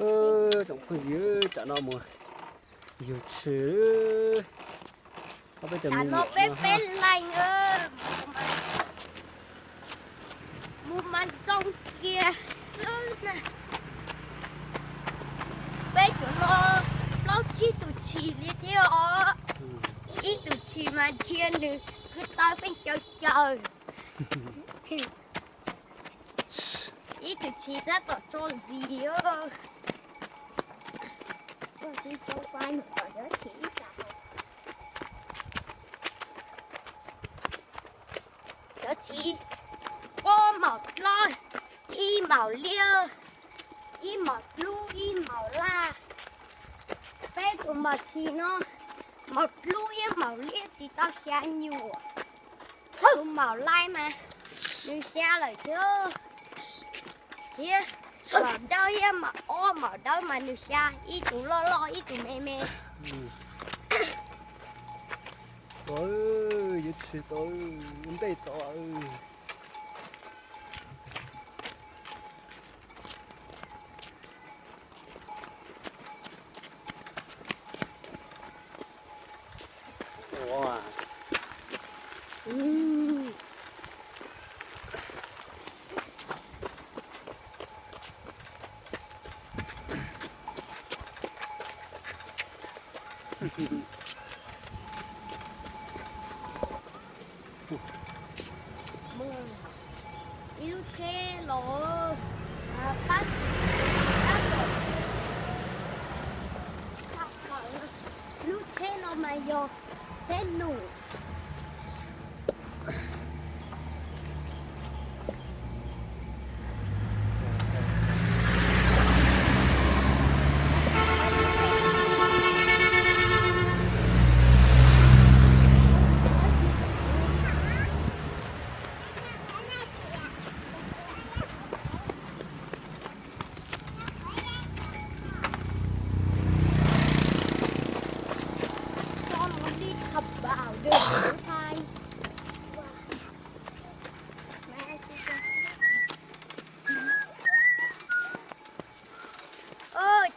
Tsoom phooj ywg, tsam no mus yug tshis, ob peb cov me nyuam no peb leeg mus mas zoo kiag xwb na. Peb cov no plaub tsib tus tshis li thiab os. Ib tus tshis mas dhia nws kwv taw pheej caws caws. Ib tus tshis tab tom tso zis. Cov tshis ob maum dlawb, ib maum liab, ib maum dlub, ib maum laj. Peb tus maum tshis no, maum dlub thiab maum liab tsis tau xya nyuam. Tus maum laib mas nws xya lawm thiab. Thiab maum dawb thiab maum ob, maum dawb mas nws xya, ib tus loj loj ib tus me me. Yuav tshis tau, ntej tau. Ib lub tsheb los, pab, pab, lub tsheb no mas yog tsheb num.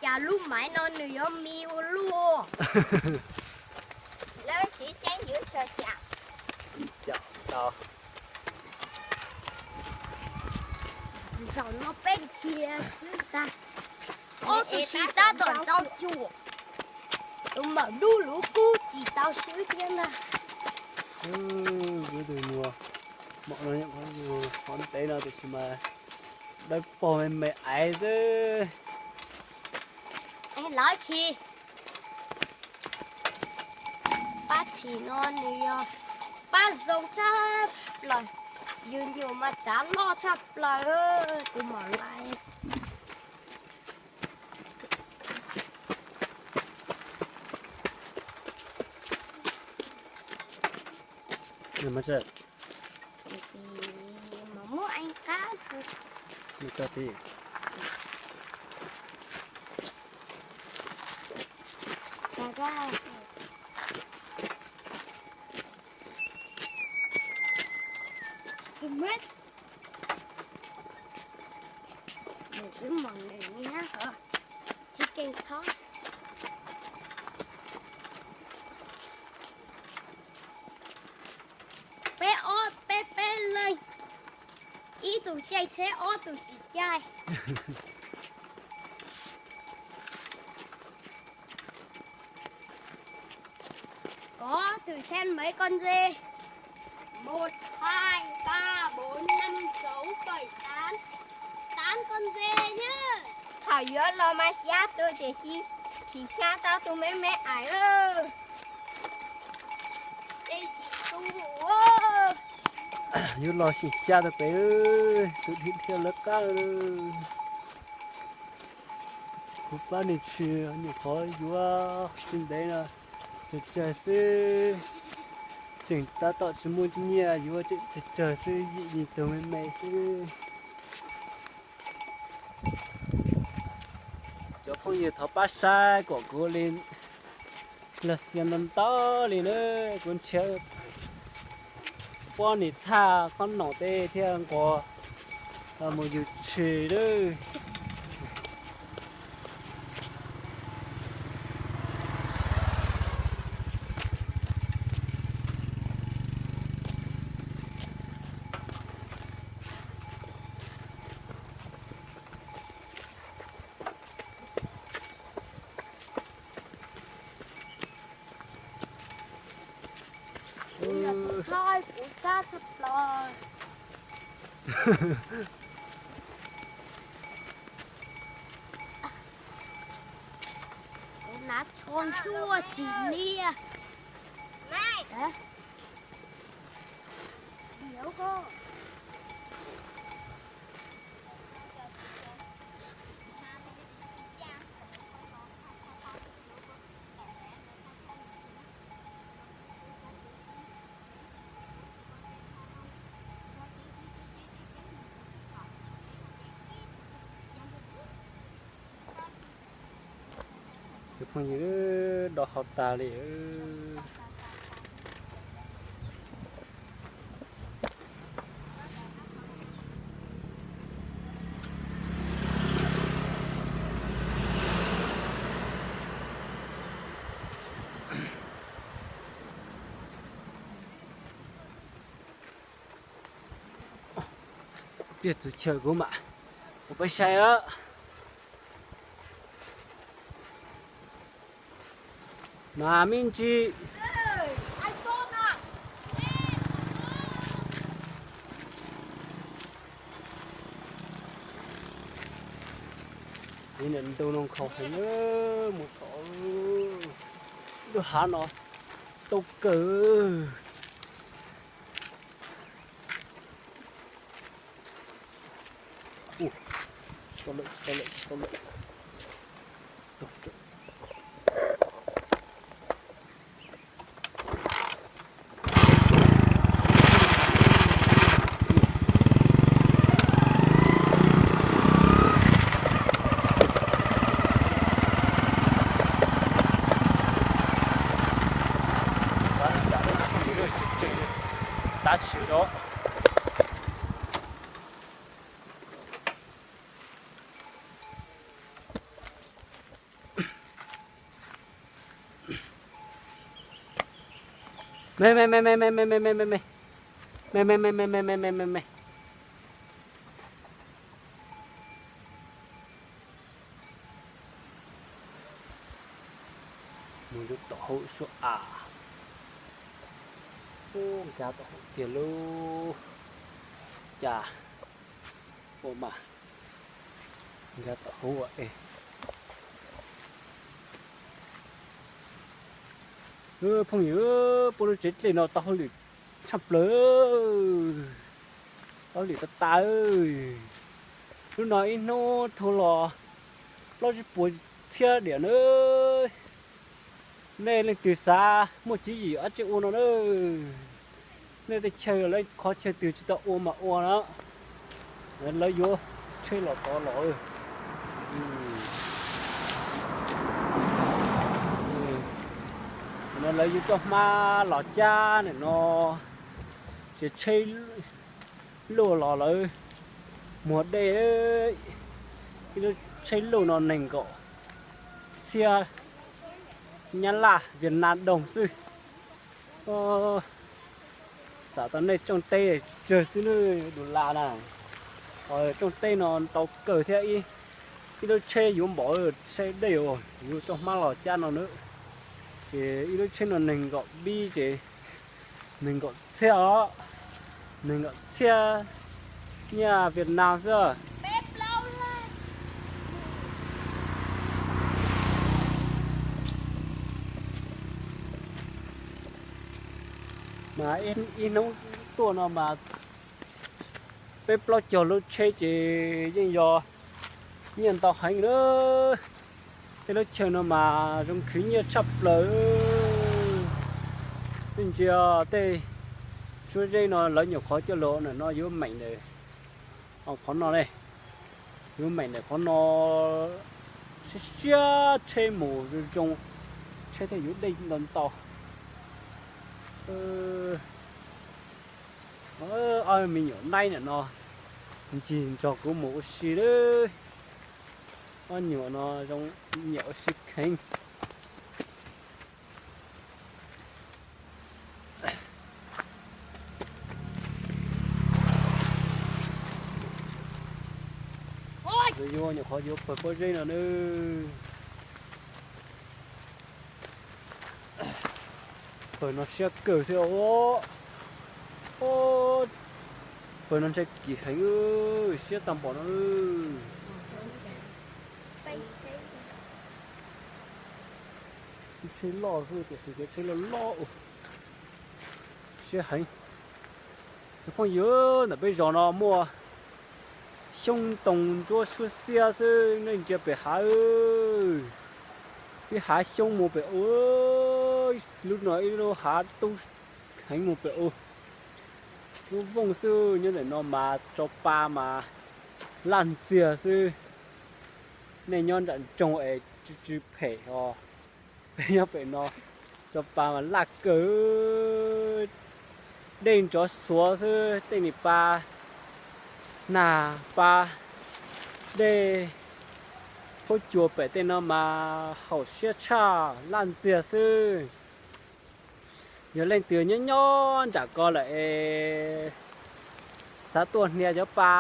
Cas lub maiv no nws yuav me ua luaj. Lawv tsis ceeb yuav tso xyam. Zaum no peb dhia xwb tag. Ob tug tshis tab tom tso cuam. Tus maum dub luv kub tsis tau swb thiab ntag. Kuv tus nyuam mom no, qhov ntev no tiam sis mas dawb paug me me aiv xwb. Lawv tshis, pab tshis no nws yog pab zoo tshaj plaws, yus nyuam mas tsav loj tshaj plaws, tus maum laib. Peb ob peb peb leeg, ib tug caij tsheb ob tug tsis caij. Có thử xem mấy con dê. Một, hai, ba, bốn, năm, sáu, bảy, tám. Tám con dê nhá. Thaum yuav los mas xya tus tiam sis tsis xya tau tus me me aiv. Yuav los sis xya tus pem, tus dhia dhia lawv qab. Kuv pab nws tshis, nyuam qhuav yuav tsis ntev no, tsawg tsawg xwb, tseem tab tom tsis muaj nyiaj, yuav tseem tsawg tsawg xwb, yim yim tug me me xwb. Cov phooj ywg thov pab saib kom kuv li, los xiav ntau ntau li na, kuv nrhiav pob nim thaj qhob noom tej thiaj nquas mus yug tshis lawm. Thoj kuv sab tshaj plaws. Kuv hnav tsho ntsuab tsis liab. Tus phooj ywg, do hau tas li. Piaj txwv chaw kuv mam mus peb saib os. Mas me ntsis. Ib niam ntug no nkhaus heev, mus tod lub hav no tau kawg. Tsis tau lawm, tsis tau lawm, tsis tau lawm. Tab sis no me me me me me me me me me me me me me me me me me. Mus rau tom hauv suab av. Nkag tom hauv tiag lauj. Cas ua mas nkag tom hauv es. Phooj ywg, puab lub tsev dlej no tau hauj lwm tshaj plaws, tau hauj lwm tas tas. Lub no ib hnub thau los plaub tsib puas txhiab diam na. Nej leej twg xav muaj tswv yim dab tsi ua no na, nej tej chaw lawv qhov chaw twg tsis tau ua mas ua na, lawv yuav tsheb los tod los. No lawv yuav coj hmab los cab nim no, tsev tsheb luj los lawv muag dej, ib lub tsheb luj no nees nkaum txhiab nyab laj Vietnam đồng xwb. Xam tau nej tsooj teb tsawg xwb na, dollar na. Tsooj teb no ntau kawg thiab, ib lub tsheb yuav npaum tsheb dej uas yuav coj hmab los cab no na. Ces ib lub tsheb no nees nkaum pib ces nees nkaum txhiab os, nees nkaum txhiab nyiaj Vietnam xwb. Mas ib hnub tuaj no mas peb plaub caug lub tsheb ces yeej yog nyiaj ntau heev na. Tej lub chaw no mas zoo khwv nyiaj tshaj plaws. Ntsia tej suab zeb no lawv nyuam qhuav coj los no yuav meem ntawm qhov no ne, yuav meem ntawm qhov no siab siab tsheb mus zoo zoo, tsheb thiaj yuav dej ntau ntau. Ob me nyuam naib ntawm no ncig nrog kuv mus ua si lawm. Ob nyuam no zoo nyiam ua si kheev. Yuav nyuam qhuav yuav pawg pob zeb no na. Pawg no siab kawg thiab os. Pawg no ntshai kim heev, siab tag npaum no. Tsheb loj xwb tiam sis cov tsheb loj loj, siab heev. Cov phooj ywg, ntawm peb zos no muaj xyoob ntoo ntsuab suab xiab xwb, nej ntsia pem hav, ib hav xyoob mus pem ub, lub no ib lub hav tub heev mus pem ub. Lub vooj xwb, nyob ntawm no mas tso pa mas laj ntxiag xwb. Nej nyob nram nroog es tsw tsw phem os, peb nyob pem no tso pa mas laj kawg. Dej nrov xuav xwb, tej niag pa nag pa dej, huab cua pem tej no mas haum siab tshaj, laj ntxiag xwb. Yog leej twg nyob nyob nram ko lawm es xav tuaj hnia cov pa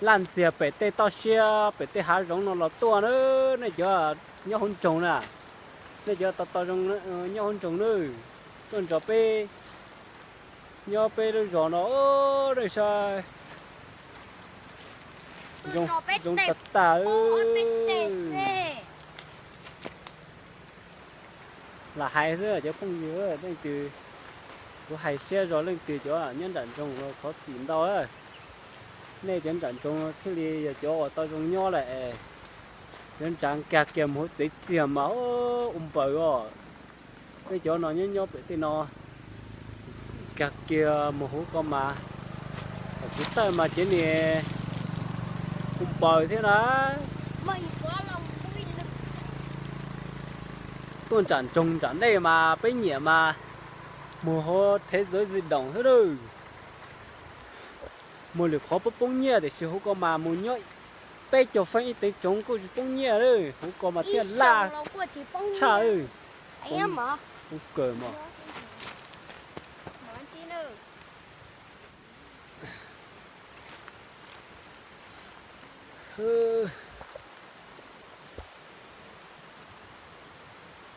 laj ntxiag pem tej toj siab pem tej hav zoov no los tuaj na, nej cov nyob hauv nroog na, nej cov tau tau zoo nyob hauv nroog na, tuaj nrog peb nyob peb lub zos no, nej saib, zoo tag tag. Lam hais xwb cov phooj ywg, leej twg, kuv hais siab zog leej twg cov nyob nram nroog los thov txim ntau. Nej cov nram nroog thiaj li yog cov uas tau zoo nyob lawm. Cov nrad nkag kiag mus hauv tsev txiag mas ua npaws os. Peb cov no nyob nyob pem tej no, nkag kiag mus hauv ko mas, tsis tawj mas cev niag ua npaws thiab na. Tuaj nram nroog nram nej mas peb nyiam mas mus hauv thev xwv zis doom xwb na. Mus lwm qhov poob poob nyiaj tiam sis hauv ko mas mus nyob peb caug feeb ib teev tsoov kuj tsis poob nyiaj li, hauv ko mas thiaj laj tshaj. Poob kawg mas.